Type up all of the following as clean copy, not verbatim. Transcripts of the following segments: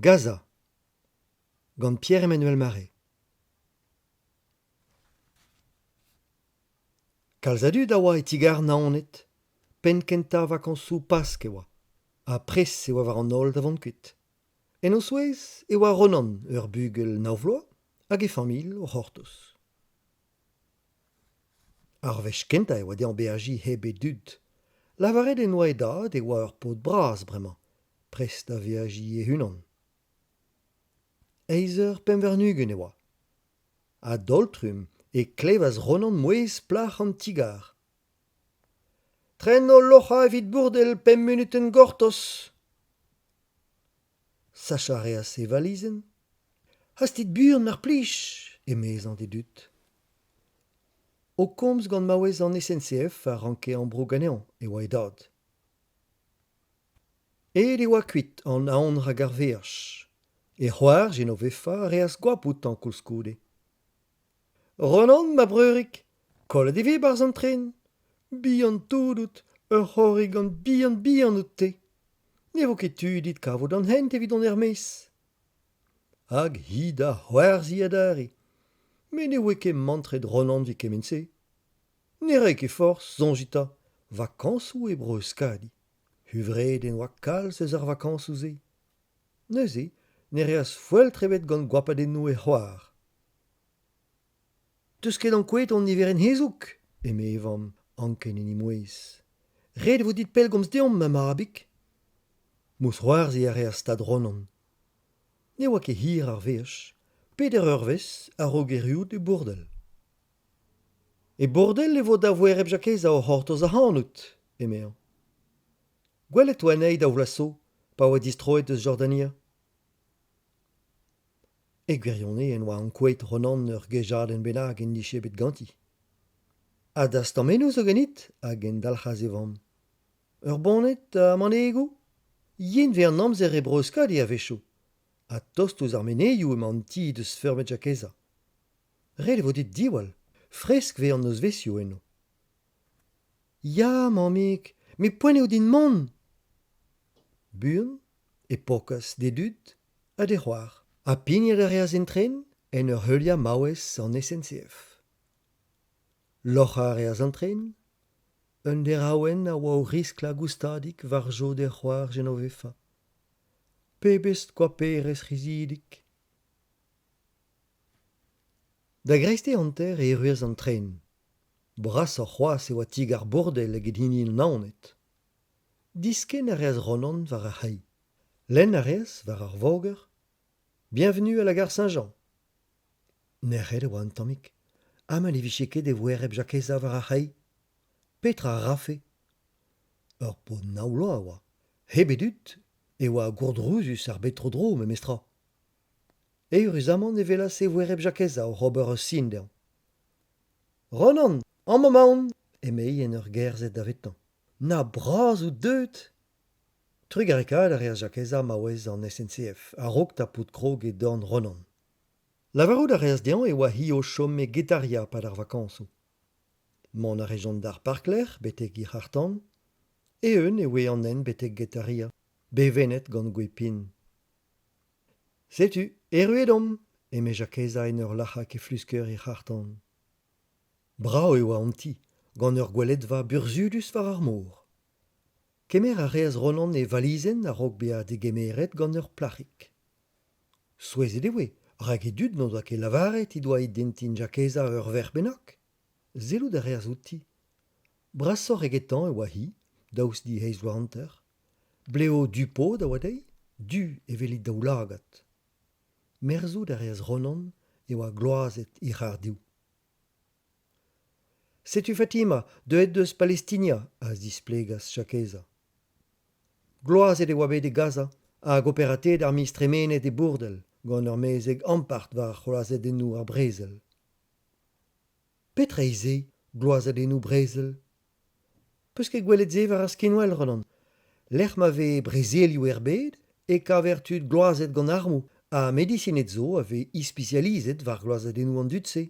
Gaza gant Pierre-Emmanuel Marais. Kalz a dud a oa e ti-gar Naoned. Penn-kentañ vakañsoù Pask e oa ha pres e oa war an holl da vont kuit. En o zouez e oa Ronan, ur bugel nav vloaz, hag e familh o c'hortoz. Ar wech kentañ e oa dezhañ beajiñ hep e dud. Lavaret en doa e dad e oa ur paotr bras bremañ, prest da veajiñ e-unan. Eizh eur 25 e oa. A-daol-trumm e klevas Ronan mouezh plac'h an ti-gar. Tren o loc'hañ evit Bourdel pemp munutenn gortoz. Sachañ a reas e valizenn. Hastit buan mar plij, emezañ d'e dud. O komz gant maouez an SNCF a ranke ambroug anezhañ e oa e dad. Aet e oa kuit an aon rak ar veaj. E c'hoar Jenovefa a reas goap outañ koulskoude. Ronan, ma breurig, kollet e vez 'barzh an tren. Bihan-tout out, ur c'horrigan bihan-bihan out-te. Ne vo ket tu dit kavout an hent evit dont er-maez. Hag hi da c'hoarzhiñ adarre. Met ne voe ket mantret Ronan evit kement-se. Ne rae ket forzh, soñjit 'ta, vakañsoù e Bro-Euskadi. Huñvreet en doa kalz eus ar vakañsoù-se. Neuze ne reas foeltr ebet gant goapadennoù e c'hoar. 'Teus ket ankouaet hon niverenn hezoug ? eme e vamm, anken en he mouezh. Ret e vo dit pellgomz deomp, ma mabig. Mousc'hoarzhiñ a reas tad Ronan. Ne oa ket hir ar veaj, peder eurvezh a-raok erruout e Bourdel. E Bourdel e vo da voereb Jakeza o c'hortoz ac'hanout, emezañ. Gwelet 'oa anezhi daou vloaz zo, pa oa distroet eus Jordania. E gwirionez en doa ankouaet Ronan ur gejadenn bennak en dije bet ganti. Ha da stammennoù zo ganit ? a gendalc'has e vamm. Ur boned ha manegoù ? Yen 'vez an amzer e Bro-Euskadi a-wechoù. Ha tost ouzh ar menezioù emañ an ti deus feurmet Jakeza. Ret e vo dit diwall, fresk 'vez an nozvezhioù eno. Ya, mammig, met poent eo din mont ! Buan e pokas d'e dud ha d'e c'hoar. Ha pignat a reas en tren en ur heuliañ maouez an SNCF. Loc'hañ a reas an tren. Un deraouenn a oa o risklañ goustadik war jod e c'hoar Jenovefa. Pebezh goaperezh rizidik ! Da greisteiz hanter e erruas an tren. Brasoc'h c'hoazh e oa ti-gar Bourdel eget hini Naoned. Diskenn a reas Ronan war ar c'hae. Lenn a reas war ar voger Bienvenue à la gare Saint-Jean. Nec'het e oa un tammig. Ha ma ne vije ket e voereb Jakeza war ar c'hae ? Petra a rafe ? Ur paotr nav vloaz a oa. Hep e dud e oa gourdrouzus ar bed tro-dro memestra. Eüruzamant e welas e voereb Jakeza oc'h ober ur sin dezhañ. Ronan, amañ emaon, emezi en ur gerzhet davetañ. Na bras out deuet ! Trugarekaat a reas Jakeza maouez an SNCF a-raok tapout krog e dorn Ronan. Lavarout a reas dezhañ e oa-hi o chom e Getaria 'pad ar vakañsoù. Mont a rejont d'ar parklec'h betek he c'harr-tan. Eeun e voe an hent betek Getaria, bevennet gant gwez-pin. Setu, erruet omp, eme Jakeza en ur lac'hañ keflusker he c'harr-tan. Brav e oa an ti, gant ur gweledva burzhudus war ar mor. Kemer a reas Ronan e valizenn a-raok bezañ degemeret gant ur plac'hig. Souezhet e voe, rak e dud n'o doa ket lavaret he doa e dentin Jakeza ur verc'h bennak. Sellout a reas outi. Brasoc'h egetañ e oa-hi, daoust d'he eizh vloaz hanter. Blev du-pod a oa dezhi, du evel he daoulagad. Merzout a reas Ronan e oa gloazet he c'harr-div. Setu Fatima, deuet eus Palestinia, a zisplegas Jakeza. Gloazet e oa bet e Gaza hag operataet ar miz tremenet e Bourdel gant ur mezeg ampart war c'hloazadennoù ar brezel. Petra eo se, gloazadennoù brezel ? 'Peus ket gwelet se war ar skinwel, Ronan ? Lec'h ma vez brezelioù er bed e kaver tud gloazet gant armoù ha medisined zo a vez ispisializet war gloazadennoù an dud-se.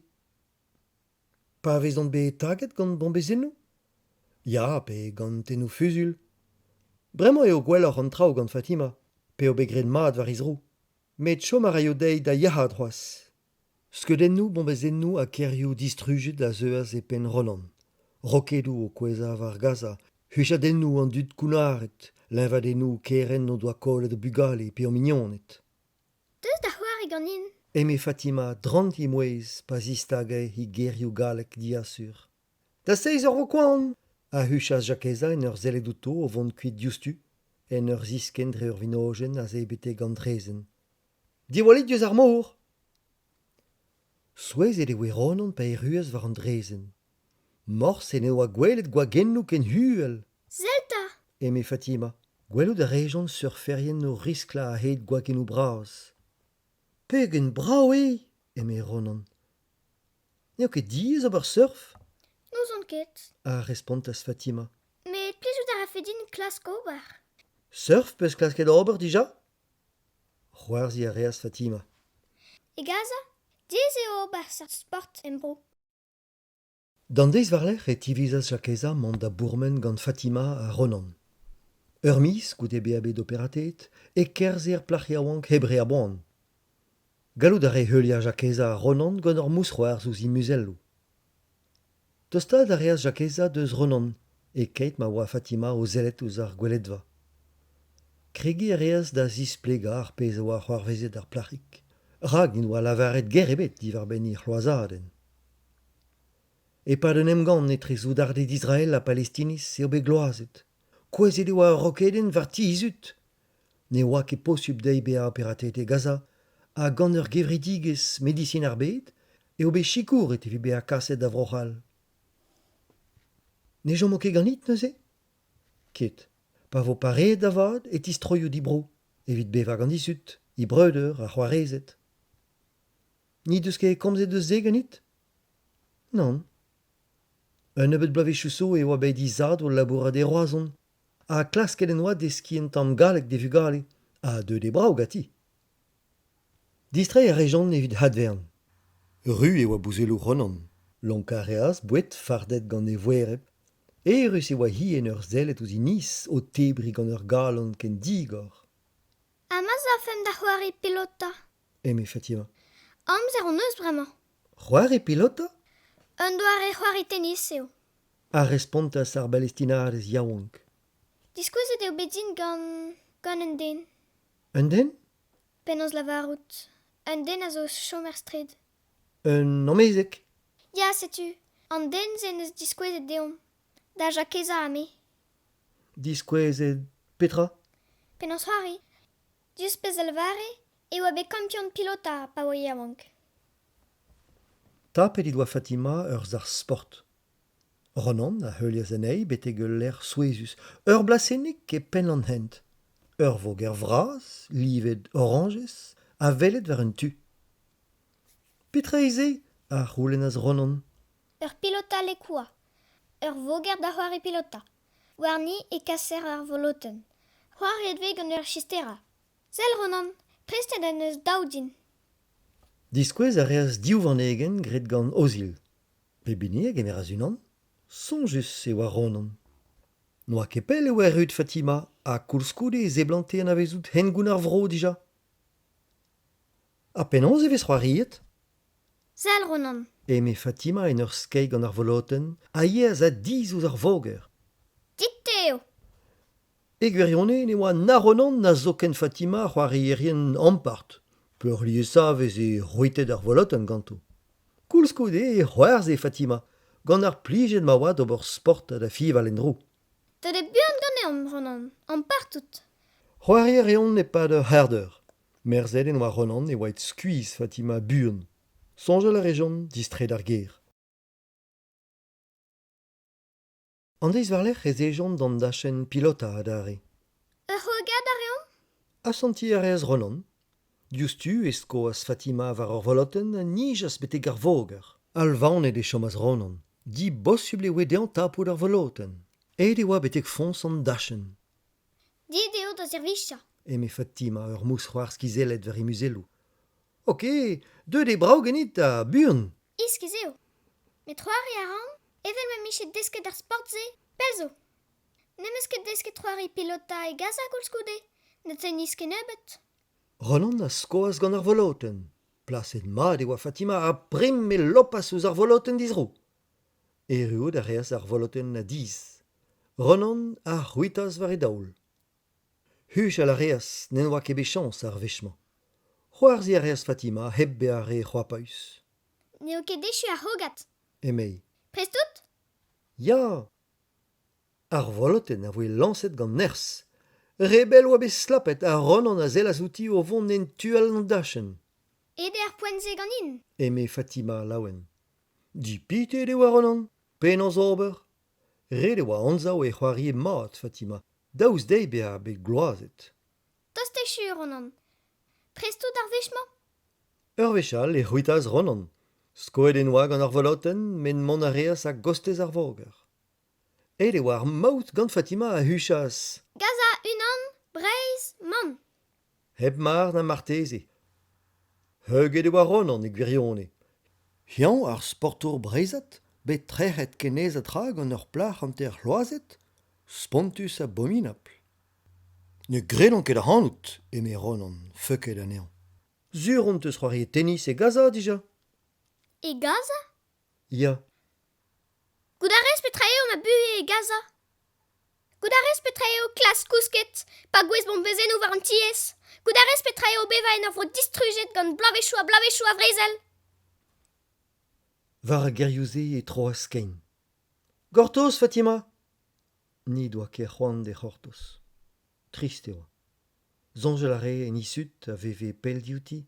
Pa vezont bet taget gant bombezennoù ? Ya, pe gant tennoù fuzuilh. Bremañ eo gwelloc'h an traoù gant Fatima, p'eo bet graet mat war he zro. Met chom a raio dezhi da yac'haat c'hoazh. Skeudennoù bombezennoù ha kêrioù distrujet a zeuas e penn Ronan. Rokedoù o kouezhañ war Gaza, huchadennoù an dud kounnaret, leñvadennoù kerent o doa kollet o bugale pe o mignoned. Deus da c'hoari ganin. Eme Fatima drant he mouezh pa zistage he gerioù gallek diasur. Da seizh eur vo koan ! a huchas Jakeza en ur sellet outo o vont kuit diouzhtu, en ur ziskenn dre ur vinojenn aze betek an draezhenn. Diwallit diouzh ar mor ! Souezhet e voe Ronan pa erruas war an draezhenn. Morse ne oa gwelet gwagennoù ken uhel. Sell 'ta ! Eme Fatima. Gwelout a rejont surferien o risklañ a-hed gwagennoù bras. Pegen brav eo ! eme Ronan. N'eo ket diaes ober surf ? N'ouzon ket. A respontas Fatima. Met plijout a rafe din klask ober. Surf 'peus klasket ober dija ? C'hoarzhiñ a reas Fatima. E Gaza, diaes eo ober seurt sport em bro. D'an deiz war-lerc'h e tivizas Jakeza mont da bourmen gant Fatima ha Ronan. Ur miz goude bezañ bet operatet e kerzhe ar plac'h yaouank hep re a boan. Gallout a rae heuliañ Jakeza ha Ronan gant ur mousc'hoarzh ouzh he muzelloù. Tostaat a reas Jakeza deus Ronan e-keit ma oa Fatima o sellet ouzh ar gweledva. Kregiñ a reas da zisplegañ ar pezh a oa c'hoarvezet d'ar plac'hig, rak n'en doa lavaret ger ebet diwar-benn he c'hloazadenn. E-pad un emgann etre soudarded Israel ha Palestiniz eo bet gloazet. Kouezhet e oa ur rokedenn war ti he zud. Ne oa ket posupl dezhi bezañ operatet e Gaza ha gant ur gevredigezh medisin ar bed eo bet sikouret evit bezañ kaset da Vro-C'hall. Ne chomo ket ganit neuze ? Ket. Pa vo pareet da vat e tistroio d'he bro evit bevañ gant he zud, he breudeur ha c'hoarezed. N'he deus ket komzet eus se ganit ? Nann. Un nebeud bloavezhioù zo e oa bet he zad o labourat e Roazhon ha klasket en doa deskiñ un tamm galleg d'e vugale ha deuet eo brav ganti. Distreiñ a rejont evit advern. Ruz e oa bouzelloù Ronan. Lonkañ a reas boued fardet gant e voereb. Eürus e oa-hi en ur sellet ouzh he niz o tebriñ gant ur galon ken digor. Ha ma'z afemp da c'hoari pilota ? Eme Fatima. Amzer hon eus bremañ. C'hoari pilota ? Un doare c'hoari tennis eo. A respontas ar Balestinadez yaouank. Diskouezet eo bet din gant gant un den. Un den ? Penaos lavarout ? Un den a zo o chom er straed. Un amezeg ? Ya, setu. An den-se en deus diskouezet deomp. Da Jakeza ha me. Diskouezet petra ? Penaos c'hoari ? Diouzh pezh a lavare e oa bet kampion pilota pa oa yaouank. Tapet he doa Fatima ur sac'h sport. Ronan a heulias anezhi betek ul lec'h souezhus, ur blasennig e penn an hent. Ur voger vras, livet orañjez, a weled war un tu. Petra eo se ? a c'houlennas Ronan. Ur pilota lekoa, ur voger da c'hoari pilota. Warni e kaser ar volotenn. C'hoariet vez gant ur chistera. Sell Ronan, prestet en deus daou din. Diskouez a reas div vanegenn graet gant Ozil. Pep hini a gemeras unan. Soñjus e oa Ronan. N'oa ket pell e oa erruet Fatima ha koulskoude e seblante anavezout hengoun ar vro dija. Ha penaos e vez c'hoariet ? Sell Ronan. Eme Fatima en ur skeiñ gant ar volotenn a yeas a-dizh ouzh ar voger. Dit-te eo. E gwirionez ne oa na Ronan na zoken Fatima c'hoarierien ampart. Peurliesañ e veze c'hwitet ar volotenn ganto. Koulskoude e c'hoarzhe Fatima, gant ar plijet ma oa d'ober sport ha da fiñval en-dro. Deuet eo buan ganeomp, Ronan, ampart out. C'hoari a reont e-pad ur c'hard-eur. Merzet en oa Ronan e oa aet skuizh Fatima buan. Soñjal a rejont distreiñ d'ar gêr. An deiz war-lerc'h ez ejont d'an dachenn pilotañ adarre. Ur c'hrogad a reomp ? Asantiñ a reas Ronan. Diouzhtu e skoas Fatima war ur volotenn a nijas betek ar voger. Alvaonet e chomas Ronan. Dibosubl e oa dezhañ tapout ar volotenn. Aet e oa betek foñs an dachenn. Dit eo da servijañ. Eme Fatima, ur mousc'hoarzh kizellet war he muzelloù. Ok, deuet eo brav ganit ha buan. Iskis eo. Met c'hoari a ran evel ma 'mije desket ar sport-se pell zo. N'em eus ket desket c'hoari pilota e Gaza koulskoude, na tennis kennebeut. Ronan a skoas gant ar volotenn. Plaset mat e oa Fatima ha prim e lopas ouzh ar volotenn dizro. Erruout a reas ar volotenn a-dizh. Ronan a c'hwitas war e daol. Huchal a reas n'en doa ket bet chañs ar wech-mañ. C'hoarzhiñ a reas Fatima hep bezañ re c'hoapaus. N'eo ket echu ar c'hrogad. Emei. Prest out? Ya! Ar volotenn a voe lañset gant nerzh. Re bell oa bet stlapet ha Ronan a sellas outi o vont en tu all d'an dachenn. Aet eo ar poent-se ganin. Eme Fatima laouen. Dipitet e oa Ronan. Penaos ober? Ret e oa anzav e c'hoarie mat Fatima, daoust dezhi bezañ bet gloazet. Tost echu, Ronan. Prest out ar wech-mañ? Ur wech all e c'hwitas Ronan. Skoet en oa gant ar volotenn met mont a reas a-gostez ar voger. Aet e oa ar maout gant Fatima a huchas. Gaza unan, Breizh mann. Hep mar na marteze. Heuget e oa Ronan e gwirionez. Eñ ar sportour breizhat, bet trec'het ken aes ha tra gant ur plac'h hanter c'hloazet, spontus ha abominapl. Ne gredan ket ac'hanout, eme Ronan, feuket anezhañ. Sur on 'teus c'hoariet tennis e Gaza dija ? E Gaza ? Ya. Goût a rez petra eo ma buhez e Gaza ? Goût a rez petra eo klask kousket pa gouez bombezennoù war an tiez ? Goût a rez petra eo bevañ en ur vro distrujet gant bloavezhioù ha bloavezhioù a vrezel ? War ar gerioù-se e troas kein. Gortoz, Fatima ! N'he doa ket c'hoant d'e c'hortoz. Trist e oa. Soñjal a rae en he zud a veve pell diouti.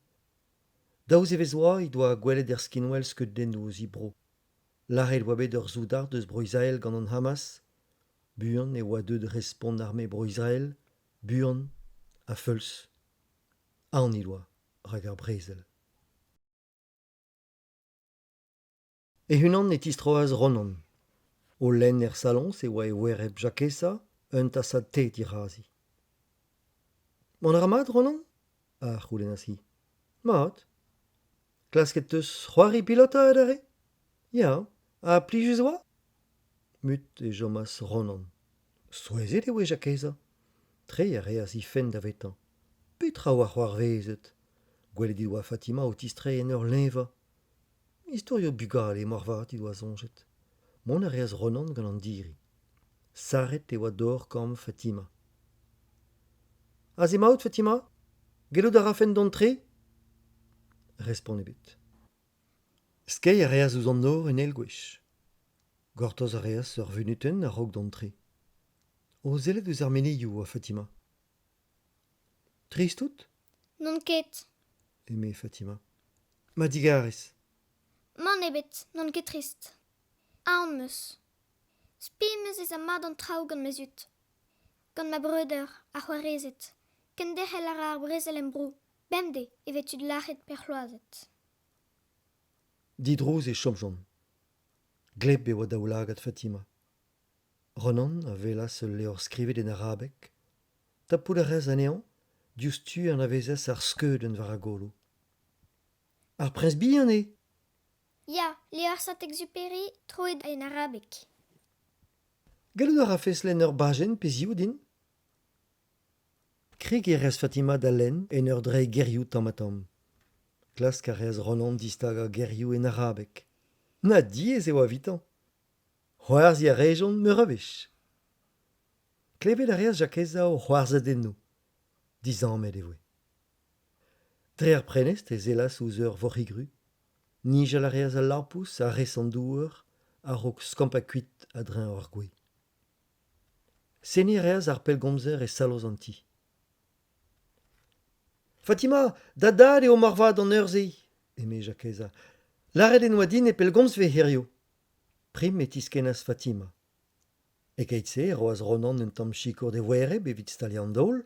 Daou zevezh oa he doa gwelet er skinwel skeudennoù eus he bro. Lâret e oa bet ur soudard eus Bro-Israel gant an Hamas. Buan e oa deuet respont arme Bro-Israel, buan ha feuls. Aon he doa rak ar brezel. E-unan e tistroas Ronan. O lenn er saloñs e oa e voereb Jakeza un tasad te dirazi. Mont a ra mat, Ronan ? a c'houlennas-hi. Mat. Klasket 'teus c'hoari pilota adarre ? Ya. Ha plijus e oa ? Mut e chomas Ronan. Souezhet e voe Jakeza. Treiñ a reas he fenn davetañ. Petra a oa c'hoarvezet ? Gwelet he doa Fatima o tistreiñ en ur leñvañ. Istorioù bugale moarvat he doa soñjet. Mont a reas Ronan gant an diri. Sarret e oa dor kambr Fatima. Aze emaout, Fatima ? Gellout a rafen dont tre ? Respont ebet. Skeiñ a reas ouzh an nor un eil gwech. Gortoz a reas ur vunutenn a-raok dont tre. O sellet ouzh ar menezioù oa Fatima. Trist out ? N'on ket. Eme Fatima. Ma digarez. Mann ebet, n'on ket trist. Aon 'm eus. Spi 'm eus ez a mat an traoù gant ma zud. Gant ma breudeur ha c'hoarezed. Kenderc'hel a ra ar brezel em bro. Bemdez e vez tud lazhet pe c'hloazet. Didrouz e chomjont. Gleb e oa daoulagad Fatima. Ronan a welas ul levr skrivet en arabeg. Tapout a reas anezhañ, diouzhtu e anavezas ar skeudenn war ar golo. Ar priñs bihan eo ! Ya, levr Saint-Exupéry troet en arabeg. Gallout a rafes lenn ur bajenn pe ziv din ? Kregiñ a reas Fatima da lenn en ur dreiñ gerioù tamm-ha-tamm. Klask a reas Ronan distagañ gerioù en arabeg. Na diaes e oa evitañ ! C'hoarzhiñ a rejont meur a wech. Klevet a reas Jakeza o c'hoarzhadennoù. Disammet e voe. Dre ar prenestr e sellas ouzh ur voc'hig-ru. Nijal a reas al lapous a-rez an douar a-raok skampañ kuit a-dreñv ar gwez. Seniñ a reas ar pellgomzer e saloñs an ti. Fatima, da dad eo moarvat an eur-se, eme Jakeza. Lâret en doa din e pellgomzfe hiziv. Prim e tiskennas Fatima. E-keit-se e roas Ronan un tamm sikour d'e voereb evit staliañ an daol.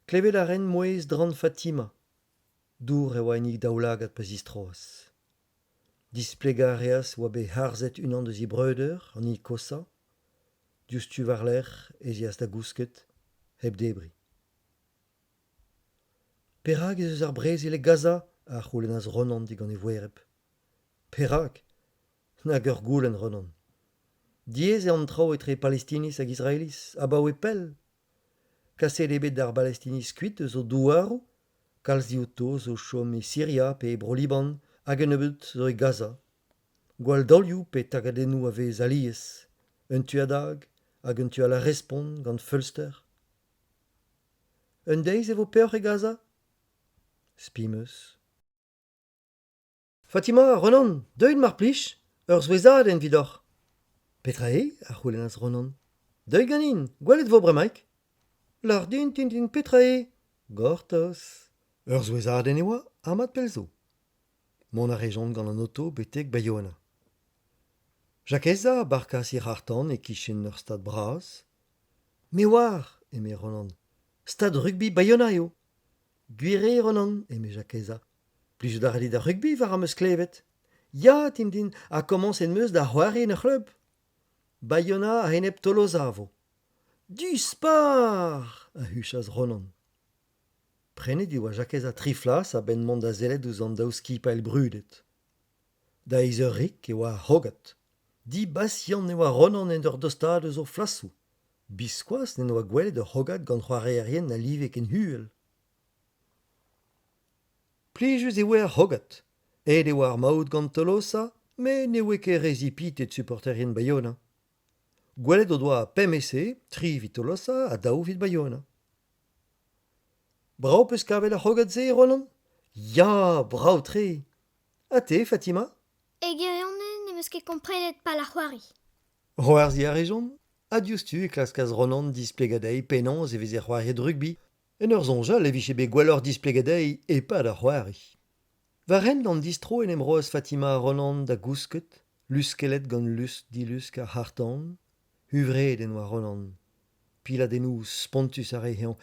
Klevet a raent mouezh drant Fatima. Dour e oa en he daoulagad pa zistroas. Displegañ a reas e oa bet harzet unan eus he breudeur, an hini koshañ. Diouzhtu war-lerc'h ez eas da gousket, hep debriñ. Perak ez eus ar brezel e Gaza ? a c'houlennas Ronan digant e voereb. Perak ? Nag ur goulenn, Ronan. Diaes eo an traoù etre Palestiniz hag Israeliz abaoe pell. Kaset eo bet ar Balestiniz kuit eus o douaroù. Kalz diouto zo chom e Siria pe e Bro-Liban hag un nebeud zo e Gaza. Gwalldaolioù pe tagadennoù a vez alies, un tu a dag hag un tu all a respont gant feulster. Un deiz e vo peoc'h e Gaza ? Spi 'm eus. Fatima, Ronan, deuit mar plij, ur souezhadenn evidoc'h. Petra eo ? a c'houlennas Ronan. Deuit ganin, gwelet 'vo bremaik. Lâr din, din, petra eo ? Gortoz. Ur souezhadenn e oa ha mat pell zo. Mont a rejont gant an oto betek Baiona. Jakeza a barkas he c'harr-tan e-kichen ur stad bras. Me 'oar, eme Ronan, stad rugbi Baiona eo. Gwir eo, Ronan, eme Jakeza. Plijout a ra dit ar rugbi war am eus klevet. Ya, Tintin, ha komañset 'm eus da c'hoari en ur c'hleub. Baiona a-enep Tolosa a vo. Dispar ! a huchas Ronan. Prenet e oa Jakez ha tri flas a-benn mont da sellet ouzh an daou skipailh brudet. Da eizh eur rik e oa ar c'hrogad. Dibasiant e oa Ronan en ur dostaat eus o flasoù. Biskoazh n'en doa gwelet ur c'hrogad gant c'hoarierien a live ken uhel. Plijus e oa ar c'hrogad. Aet e oa ar maout gant Tolosa met ne oa ket re zipitet suporterien Baiona. Gwelet o doa pemp ese, tri evit Tolosa ha daou evit Baiona. Brav 'peus kavet ar c'hrogad-se, Ronan ? Ya, brav-tre ! Ha te, Fatima ? E gwirionez n'em eus ket komprenet pal ar c'hoari. C'hoarzhiñ a rejont, ha diouzhtu e klaskas Ronan displegañ dezhi penaos e veze c'hoariet rugbi, en ur soñjal e vije bet gwelloc'h displegañ dezhi e-pad ar c'hoari. War hent an distro en em roas Fatima ha Ronan da gousket, luskellet gant lusk-dilusk ar c'harr-tan. Huñvreet en doa Ronan. Piladennoù spontus a rae eñ,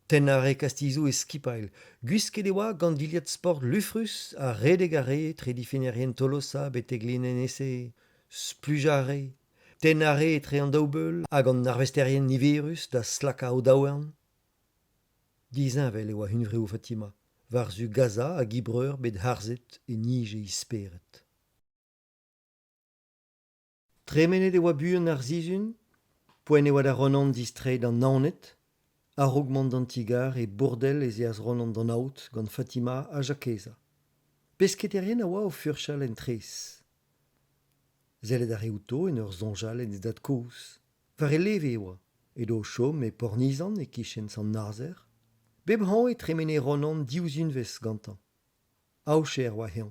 tennañ a rae kastizoù e skipailh, gwisket e oa gant dilhad sport lufrus ha redek a rae etre difennerien Tolosa betek linenn ese, splujañ a rae, tennañ a rae etre an daou beul hag an arvesterien niverus da stlakañ o daouarn. Disheñvel e oa hunvreoù Fatima, war-zu Gaza hag he breur bet harzet e nije he spered. Tremenet e oa buan ar sizhun, poent e oa da Ronan distreiñ d'an Naoned. A-raok mont d'an ti-gar e Bourdel ez eas Ronan d'an aod gant Fatima ha Jakeza. Pesketaerien a oa o furchal en traezh. Sellet a rae outo en ur soñjal en e dad-kozh. War e leve e oa, edo o chom e Pornizhan e-kichen Sant-Nazer. Bep hañv e tremene Ronan div zunvezh gantañ. Aocher e oa eñ.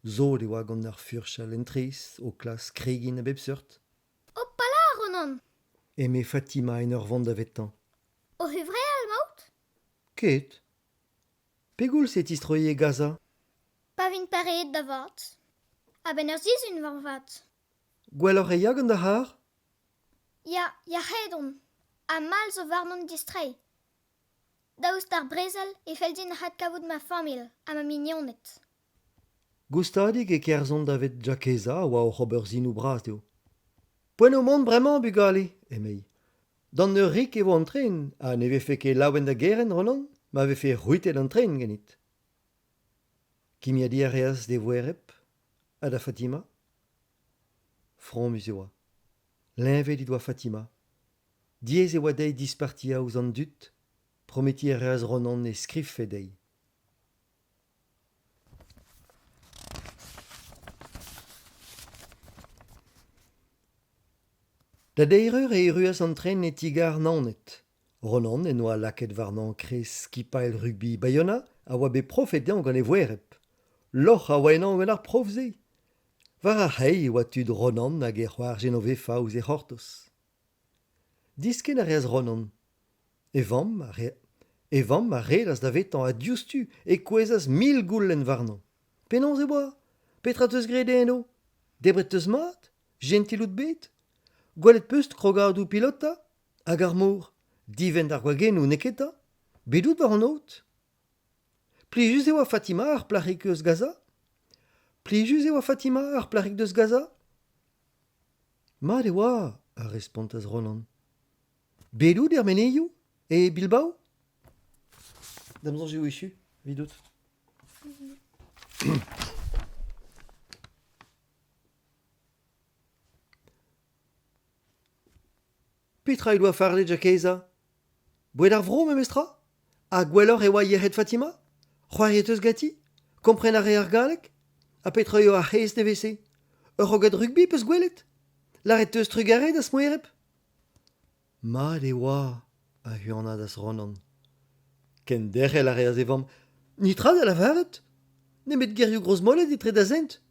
Sot e oa gant ar furchal en traezh o klask kregin a bep seurt. Hopala, Ronan ! Eme Fatima en ur vont davetañ. Oc'h huñvreal emaout ? Ket. Pegoulz e tistroi e Gaza ? Pa vin pareet da vat. A-benn ur sizhun moarvat. Gwelloc'h e ya gant da c'har ? Ya, yac'hed on. Ha mall zo warnon distreiñ. Daoust d'ar brezel e fell din adkavout ma familh ha ma mignoned. Goustadik e kerzhont davet Jakeza a oa oc'h ober sinoù bras dezho. Poent eo mont bremañ, bugale, emei. D'an eur rik e vo an tren ha ne vefe ket laouen da gerent, Ronan, ma vefe c'hwitet an tren ganit. Kimiadiñ a reas d'e voereb ha da Fatima. Fromus e oa. Leñvet he doa Fatima. Diaes e oa dezhi dispartiañ ouzh an dud. Prometiñ a reas Ronan e skrivfe dezhi. Da deir eur e erruas an tren e ti-gar Naoned. Ronan en doa lakaet warnañ krez skipailh rugbi Baiona a oa bet profet dezhañ gant e voereb. Lorc'h a oa ennañ gant ar prof-se. War ar c'hae e oa tud Ronan hag e c'hoar Genovefa ouzh e c'hortoz. Diskenn a reas Ronan. E vamm a e vamm a redas davetañ ha diouzhtu e kouezhas mil goulenn warnañ. Penaos e oa ? Petra 'teus graet eno ? Debret 'teus mat ? Jentil out bet ? Gwelet 'peus krogadoù pilotañ ? Hag ar mor ? Divent ar gwagennoù, neketa ? Bet out war an aod ? Plijus e oa Fatima ar plac'hig eus Gaza ? Plijus e oa Fatima ar plac'hig deus Gaza ? Mat e oa, a respontas Ronan. Bet out er menezioù, e Bilbao ? Da'm soñj eo echu, evidout. Petra he doa fardet Jakeza ? Boued ar vro memestra ? Ha gwelloc'h e oa yec'hed Fatima ? C'hoariet 'teus ganti? Kompren a rez ar galleg? Ha petra eo ar c'haezh nevez-se? Ur c'hrogad rugbi 'peus gwelet? Lâret 'teus trugarez da'z moereb? Mat e oa, a huanadas Ronan. Kenderc'hel a reas e vamm. Netra da lavaret? Nemet gerioù grozmolet etre da zent?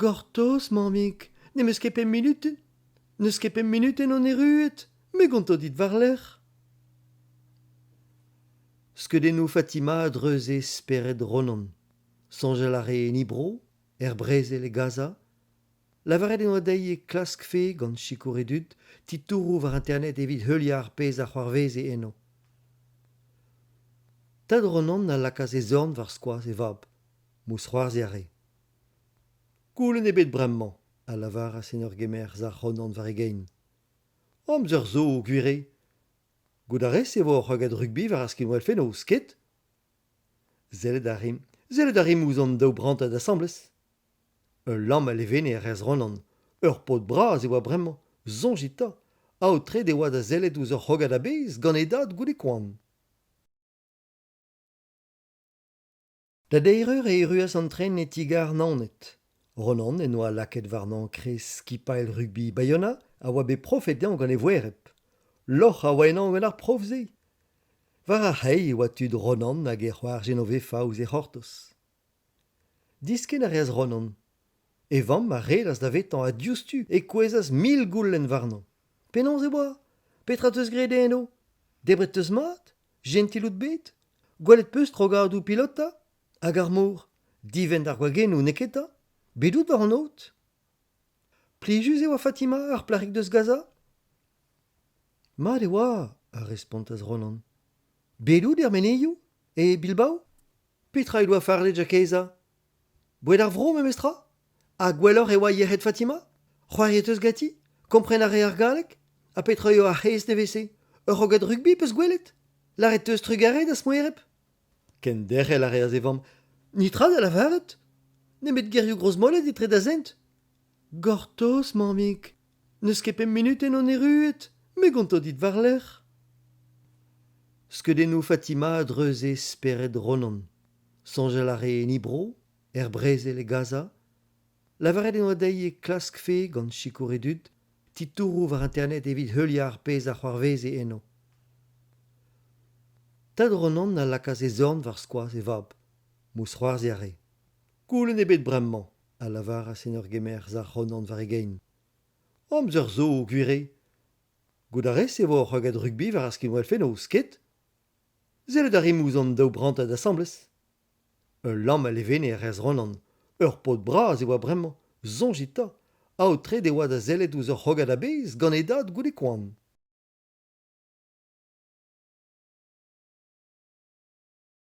Gortoz, mammig, n'em eus ket pemp munutenn. N'eus ket pemp munutenn on erruet. Me 'gonto dit war-lerc'h. Skeudennoù Fatima a dreuze spered Ronan. Soñjal a rae en he bro, er brezel e Gaza. Lavaret en doa dezhi e klaskfe, gant sikour e dud, titouroù war Internet evit heuliañ ar pezh a c'hoarveze eno. Tad Ronan a lakaas e zorn war skoaz e vab. Mousc'hoarzhiñ a rae. Goulenn ebet bremañ, a lavaras en ur gemer sac'h Ronan war e gein. Amzer zo, gwir eo. Goût a rez e vo ur c'hrogad rugbi war ar skinwel fenoz, ket? Sellet a rimp, sellet a rimp ouzh an daou brantad asambles. Ul lamm a levenez a reas Ronan. Ur paotr bras e oa bremañ, soñjit 'ta, aotret e oa da sellet ouzh ur c'hrogad a-bezh gant e dad goude koan. Da deir eur e erruas an tren e ti-gar Naoned. Ronan en doa lakaet warnañ krez skipailh rugbi Baiona a oa bet profet dezhañ gant e voereb. Lorc'h a oa ennañ gant ar prof-se. War ar c'hae e oa tud Ronan hag e c'hoar Jenovefa ouzh e c'hortoz. Diskenn a reas Ronan. E vamm a redas davetañ ha diouzhtu e kouezhas mil goulenn warnañ. Penaos e oa ? Petra 'teus graet eno ? Debret 'teus mat ? Jentil out bet ? Gwelet 'peus krogadoù pilotañ ? Hag ar mor ? Divent ar gwagennoù, neketa ? Bet out war an aod ? Plijus e oa Fatima, ar plac'hig deus Gaza ? Mat e oa, a respontas Ronan. Bet out er menezioù ? E Bilbao ? Petra he doa fardet Jakeza ? Boued ar vro memestra ? Ha gwelloc'h e oa yec'hed Fatima ? C'hoariet 'teus ganti ? Kompren a rez ar galleg ? Ha petra eo ar c'haezh nevez-se ? Ur c'hrogad rugbi 'peus gwelet ? Lâret 'teus trugarez da'z moereb ? Kenderc'hel a reas e vamm. Netra da lavaret ? Nemet gerioù grozmolet etre da zent ? Gortoz, mammig, n'eus ket pemp munutenn on erruet, me 'gonto dit war-lerc'h. Skeudennoù Fatima a dreuze spered Ronan. Soñjal a rae en he bro, er brezel e Gaza. Lavaret en doa dezhi e klaskfe, gant sikour e dud, titouroù war Internet evit heuliañ ar pezh a c'hoarveze eno. Tad Ronan a lakaas e zorn war skoaz e vab. Mousc'hoarzhiñ a rae. Goulenn ebet bremañ, a lavaras en ur gemer sac'h Ronan war e gein. Amzer zo, gwir eo. Goût a rez e vo ur c'hrogad rugbi war ar skinwel fenoz, ket ? Sellet a rimp ouzh an daou brantad asambles. Ul lamm a levenez a reas Ronan. Ur paotr bras e oa bremañ, soñjit 'ta, aotret e oa da sellet ouzh ur c'hrogad a-bezh gant e dad goude koan.